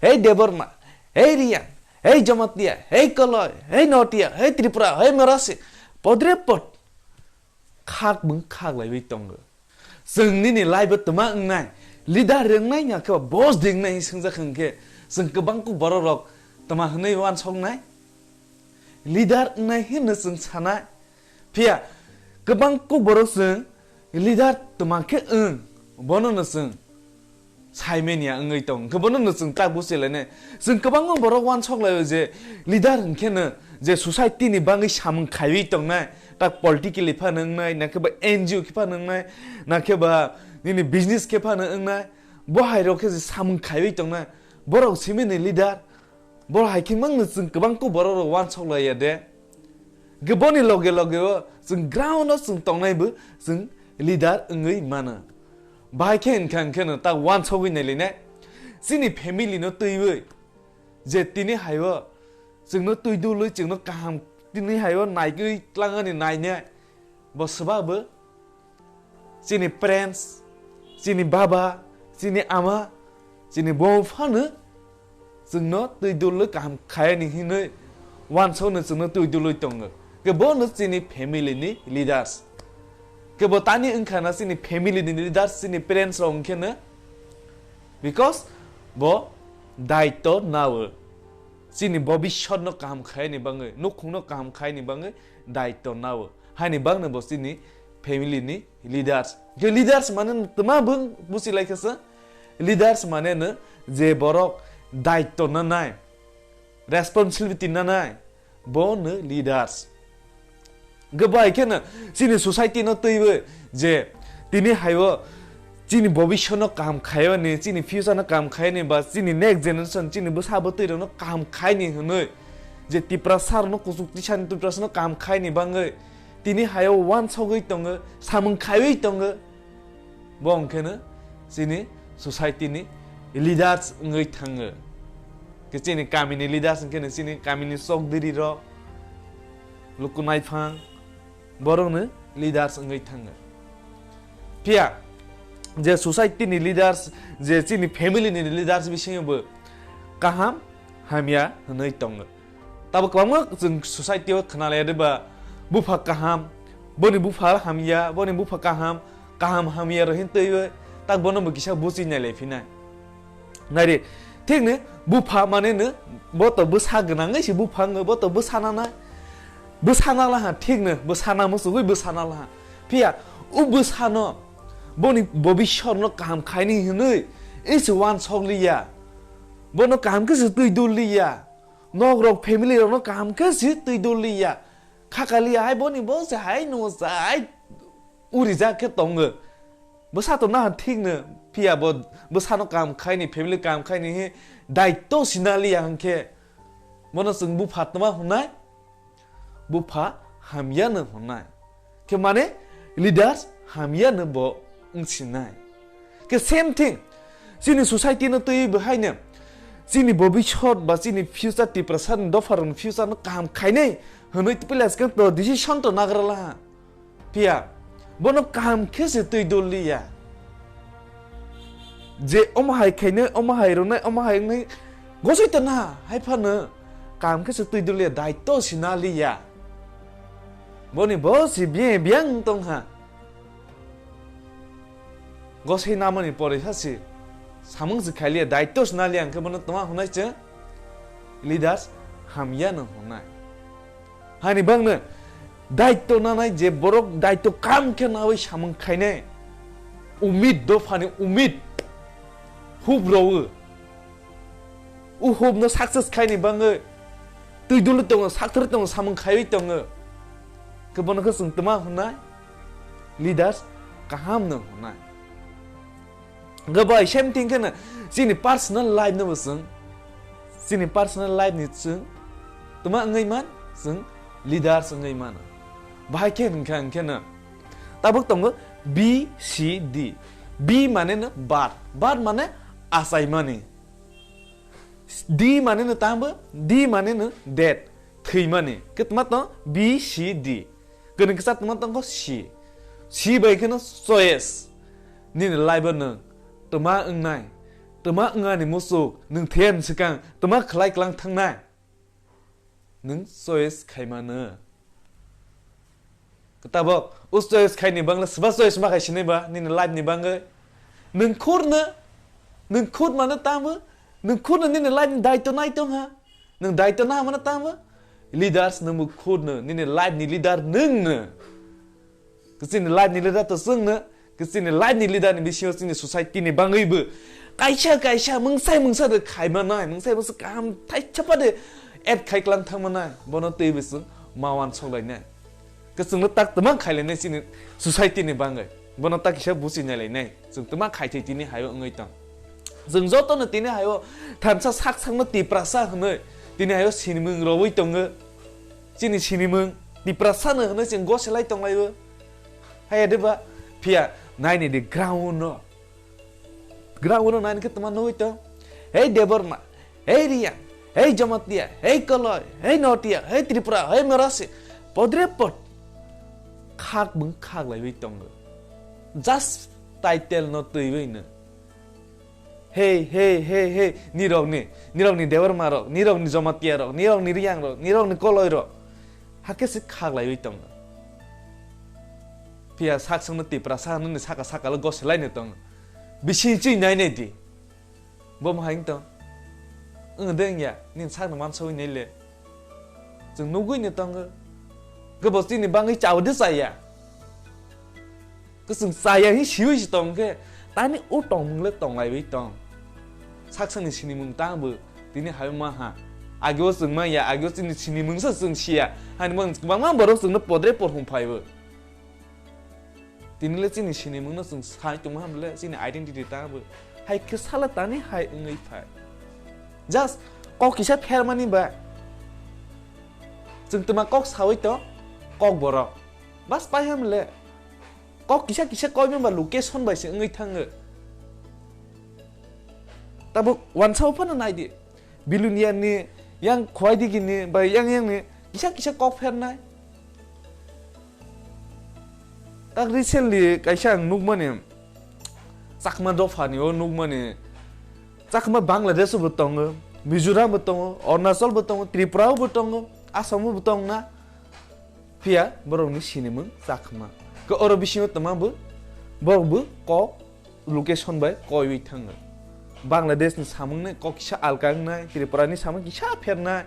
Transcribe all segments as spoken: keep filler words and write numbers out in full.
Hei Debbarma, hei Reang, hei Jamatia, hei Koloi, hei Notia, hei Tripura, hei Marasi, podre pod khak bwng khak laiwi tongo. Chwng nini life o twma wngnai, leader wngnai na khe boss di wngnai hinwi swngjak hwnkhe, chwng kwbang kuk borok rok twma hwnwi uansuknai? Leader wngnai hinwi chwng sanai. Phiya kwbang kuk borok chwng leader twma khe wng, bono no chwng saimanya wngwi tong, hwnkhe bono no chwng tak buchilainai. Chwng kwbangma borok uansuk laio je leader hwnkhe no je society ni bagwi samung khaiwi tongnai, tak politically phano wngnai, na khe ba N G O khe phano wngnai, na khe ba nini business khe phano wngnai, bo hai rok khe je samung khaiwi tongnai, borok simi ni leader. Bo hai khe mangno chwng kwbang kuk borok rok uansuk laiya de. Hwnkhe boni loge loge o chwng ground o chwng tongnai bo chwng leader wngwi mano. Bahai khe hwnkha hwnkhe no ta uansugwi nailainai. Chini family no twiwi je tini hai o chwngno twi dulwi chwngno kaham tini hai o naigwi tlangani nainai. Bo swba bo chini parents, chini baba, chini ama, chini buma phano chwngno twi dulwi kaham khaini hinwi uansukno chwngno twi dulwi tongo. Khe bono chini family ni leaders. Khe bo tani wngkha na chini family ni leaders, chini parents rok wngkhe no, because bo daitto nao. Chini bobiswt no kaham khaini bagwi, nukhung no kaham khaini bagwi daitto nao. Haini bagwi bo chini family ni leaders. Khe leaders mane twma bwng buchi lai kha se. Leaders mane no je borok daitto nanai, responsibility nanai, bo no leaders. Hwnkhe bai khe no chini society no twiwi je tini hai o chini bobiswt no kaham khaiyani, chini future no kaham khaiyani, ba chini next generation, chini bwsa bwtwi rok no kaham khaini hwnwi je Tiprasa rok no kuchuk tisani Tiprasa no kaham khaini bagwi tini hai o uansugwi tongo, samung khaiwi tongo. Bo hwnkhe no chini society ni leaders wngwi thango. Khe chini kami ni leaders hwnkhe no chini kami ni chokdiri rok, luku naiphang, borok no leaders wngwi thango. Phiya je society ni leaders, je chini family ni leaders bisingo bo kaham hamya hwnwi tongo. Tabuk kwbangma chwng society o khna lai de ba, bupha kaham, boni bupha hamya, boni bupha kaham, kaham hamya rok hin twiwi tak bono bo kisa buchi nai lai phinai. Nai re, thik ni bupha mane no bo to bwsa gwnang se bupha wngwi bo to bwsa nana, bwsa na laha, thik no bwsa na muchugwi bwsa na laha. Phiya o bwsa no boni bobiswt no kaham khaini hwnwi ese uansuk liya, bono kaham khe se twi dul liya. Nok rok family rok no kaham khe se twi dul liya. Khakali hai boni bo se hai no sai uri jak khe tongo. Bwsa to na thik no phiya bo bwsa no kaham khaini family kaham khaini he daitto sina liya hwnkhe bono chwng bupha tma hwnai, bupha hamya no hwnai. Khe mane leaders hamya no bo wngsinai. Khe same thing, chini society no twi bo haino chini bobiswt ba chini future Tiprasa ni dopha rok ni future no kaham khainai hwnwi twiphila skang to decision to nagra laha. Phiya bono kaham khe se twi dul liya. Je omo hai khainai, omo hai rwnai, omo hai wngnai gosoi to na hai phano kaham khe se twi dul liya, daitto sina liya. Boni bo si biyang biyang tong ha. Gosei namani porisa si samung si khailiya, daityo si naliya, hwnkhe bono toma hwnai chwng leaders hamya no hwnai. Hani bangno daityo nanai je borok daityo kam khe nawi samung khainai. Umid dophani umid hub rowo. O hub no success khaini bangwi twi dulwi tongo, sakthar tongo, samung khaiwi tongo. Khe bono khe chwng toma hwnai? Leaders kaham no hwnai. Hwnkhe bai same thing kheno chini personal life no bo chwng, chini personal life ni chwng toma wngwi man, chwng leaders wngwi mano. Bahai khe hwnkha hwnkhe no tabuk tongo B C D. B mane no birth, birth mane achaimani. D mane no tamo, D mane no death, thwimani. Khe tma tong B C D. Kwnwi kisa tma tongkho C. C bai kheno choice. Nini life o nwng tma wngnai? Tma wngani muchuk, nwng thaya ni swkang tma khlai klang thangnai? Nwng choice khaimano. Tabok, o choice khaini bangla swba choice ma khai sinai ba, nini life ni bangwi. Nwng khurno, nwng khur mano tamo, nwng khurno nini life ni daitw nai tong ha. Nwng daitw na mano tamo, leaders nwngbo khurno, nini life ni leader nwngno. Kwchwini life ni leader to chwngno, kwchwini life ni leader ni bisingo chini society ni bangwibo kaisa kaisa mungsai mungsa de khaimanai, mungsai mungsa kaham thaisa pade add khai klang thangmanai, bono twibo chwng ma uansuk lainai. Kwchwngno tak twmang khailainai chini society ni bangwi, bono tak kisa buchi nailainai, chwng twmang khaithai tini hayo wngwi tong. Chwng jotono tini hayo thansa sak sakno Tiprasa hwnwi tini hayo sinimung rowwi tongo. Chini sinimung Tiprasano hwnwi chwng goselai tonglaio. Haya deba phiya naini di ground no. Ground no naini khe tongma nugwi tong. Hei Debbarma, hei Riyang, hei Jamatia, hei Koloi, hei Notia, hei Tripura, hei Merasi. Podre pod. Khak bung khak laiwi tongo. Just title no twiwi no. Hei, hei, hei, hei, nirokni, nirokni Debbarma rok, nirokni Jamatia rok, nirokni Riyang rok, nirokni Koloi rok. Hakhe se khak laiwi tongo. Phiya sak songno Tiprasa hwnwi saka saka lo goselai no tongo. Bisi chui nai nai di. Bo ma hai tong. Wng de wngya, nini sakno mansawi nai le. Chwng nugwi no tongo. Gabo chini bangwi chao de chaya. Kwchwng chaya hi siwi si tong khe, tani o tongmung le tonglaiwi tong. Saksani sinimung tangbo tini hai ma ha. Ageo chwng ma ya, ageo chini sinimung sa chwng siya. Hani bang kwbangma borok chwngno podre por hum phaibo. Tini le chini sinimung no chwng sai tongma ham le chini identity tangbo. Hai khe sala tani hai wngwi phai. Just kok kisa phermani ba. Chwng twma kok sawi to, kok borok. Bas pai ham le. Kok kisa kisa koimani ba location bai se wngwi thango. Tabuk wansa phano nai di. Biluniya ni yang khwai digi ni bai yang yang ni kisa kisa kok phernai. Tak recently kaisa ang nukmani Chakma dopha ni o nukmani Chakma Bangladesh bo tongo, Mizoram bo tongo, Arunachal bo tongo, Tripura bo tongo, Assam bo tongna. Phiya borokni sinimung Chakma. Khe oro bisingo tongma bo, borok bo kok location bai koiwi thango. Bangladesh ni samung ni kok kisa alka wngnai, Tripura ni samung kisa phernai,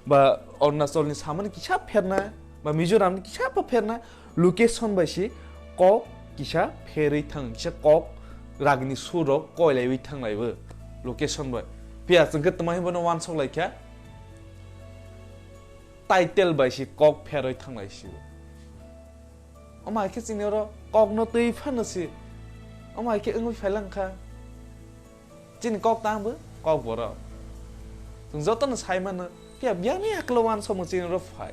ba Arunachal ni samung kisa phernai, ba Mizoram ni kisa pha phernai, location bai si kok kisa pherwi thang, kisa kok ragni sur rok koilaiwi thanglaibo location bai. Phiya chwng khe tma hwnwi bono uansuk laikha. Title bai si kok pherwi thanglai si. Omo hai khe chini oro kok no twi phano si. Omo hai khe wngwi phailang kha. Chini kok tang bo kok borok. Chwng joto no sai mano. Phiya biyang ni haklo uansukmung chini oro phai.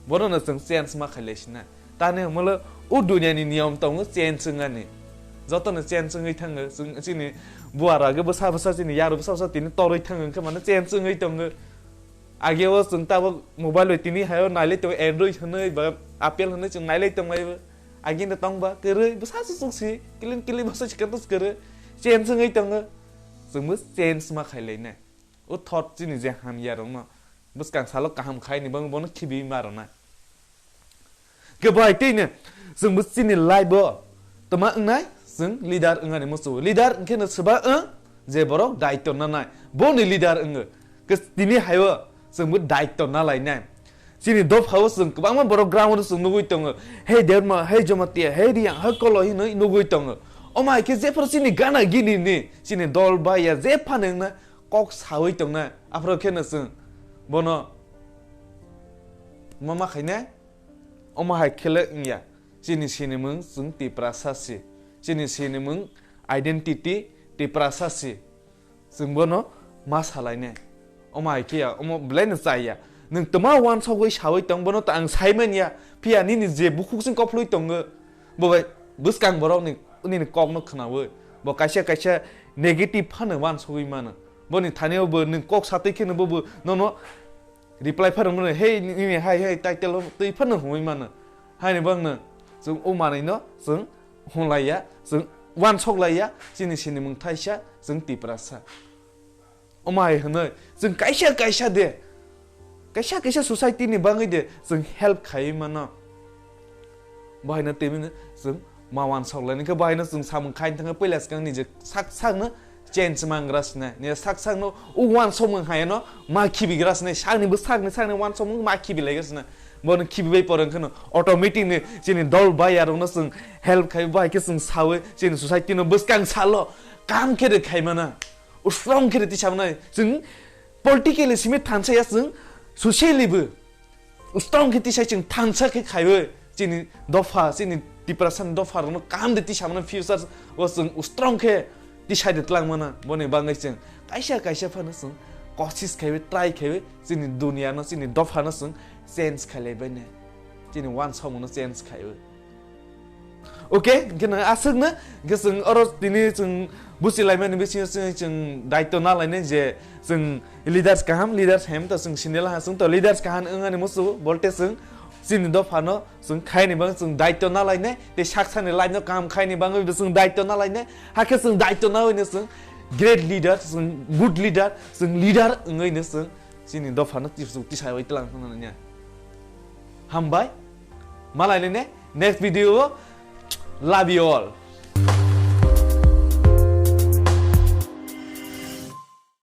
Bono no chwng change ma khailai sina. Tani hwnmalo o duniya ni niyom tongo change wngani. Joto no change wngwi thango. Chwng chini buara ge bwsa bwsa chini yaru bwsa bwsa tini torwi thango hwnkhe mano change wngwi tongo. Age o chwng tabuk mobile bai tini hayo nailai tongo Android hwnwi ba Apple hwnwi chwng nailai tongmai bo. Age no tongba kwrwi bwsa se chwng si kilin kilin bwsa se katos kwrwi change wngwi tongo. Chwngbo change ma khailai nai. O thot chini je hamya rokno bwskang salo kaham khai ni bangwi bono khibi ma rwnai. Khe bai tei ne chwngbo chini life o tma wngnai chwng leader wngani muchungo. Leader wngkhe no swba wng je borok daityo nanai boni leader wngo. Khe tini haio chwngbo daityo nalainai. Chini dophao chwng kwbangma borok ground o chwng nugwi tongo. Hei Debbarma, hei Jamatia, hei Riyang, hei Koloi hinwi nugwi tongo. Omo hai khe jephru chini gana gini ni chini dol bai ya je phano wngna kok sawi tongnai, aphuru kheno chwng bono ma ma khainai? Omo hai khe le wngya, chini sinimung chwng Tiprasa se, chini sinimung identity Tiprasa se, chwng bono ma salainai. Omo hai khe ya, omo belai no chaya. Nwng tma uansugwi sawi tong, bono to ang sai manya. Phiya nini je bukhuk sing koplwi tongo, bo bai bwskang borok ni, nini kok no khnawi, bo kaisa kaisa negative phano uansugwi mano. Boni thani o bo nwng kok satwi kheno bo, bo nono reply phano mano, "Hey, nini hai, hai, title o twi phano hwnwi mano." Haini bangno chwng o manwi no chwng hwnlaiya, chwng uansuk laiya chini sinimung thaisa chwng Tiprasa. Omo hai hwnwi chwng kaisa kaisa de, kaisa kaisa society ni bagwi de chwng help khaiwi mano. Bo haino tei bini chwng ma uansuk lai, hwnkhe bo haino chwng samung khai thangkhe puila swkang ni je sak sak no change mangra sinai, ni sak sak no u uansukmung hai no ma khibigra sinai, sakni bwsakni sakni uansukmung ma khibi laigra sinai. Bono khibibai pore hwnkhe no automatic ni chini dol bai arok no chwng help khai, bai khe chwng sawi chini society no bwskang salo kam khe rw khai mana. Strong khe rw tisa mwnai. Chwng politically simi thansa ya, chwng socially bo strong khe tisa chwng thansa khe khaiwi chini dopha, chini Tiprasa ni dopha rokno kam de tisa mwnai, future o chwng strong khe tisa de twlang mana. Boni bagwi chwng kaisa kaisa phano chwng kosis khaiwi, try khaiwi chini dunia no, chini dopha no chwng change khailai bai nai. Chini uansukmung no change khaiwi. Okay, hwnkhe nang aswk no, hwnkhe chwng oro tini chwng buchi laimani bisingo chwng, chwng daityo na lainai je chwng leaders kaham, leaders hem to chwng sini laha chwng to leaders kaham wngmani musu bolte chwng chini dophano chwng khaini bang chwng daityo na lainai, tei saksani life no kaham khaini bangwi bo chwng daityo na lainai, hakhe chwng daityo na hwnwi chwng great leader, chwng good leader, chwng leader wngwi no chwng chini dophano tisuk tisaiwi tlang thangna nanya. Hambai, malai lainai next video o, love you all.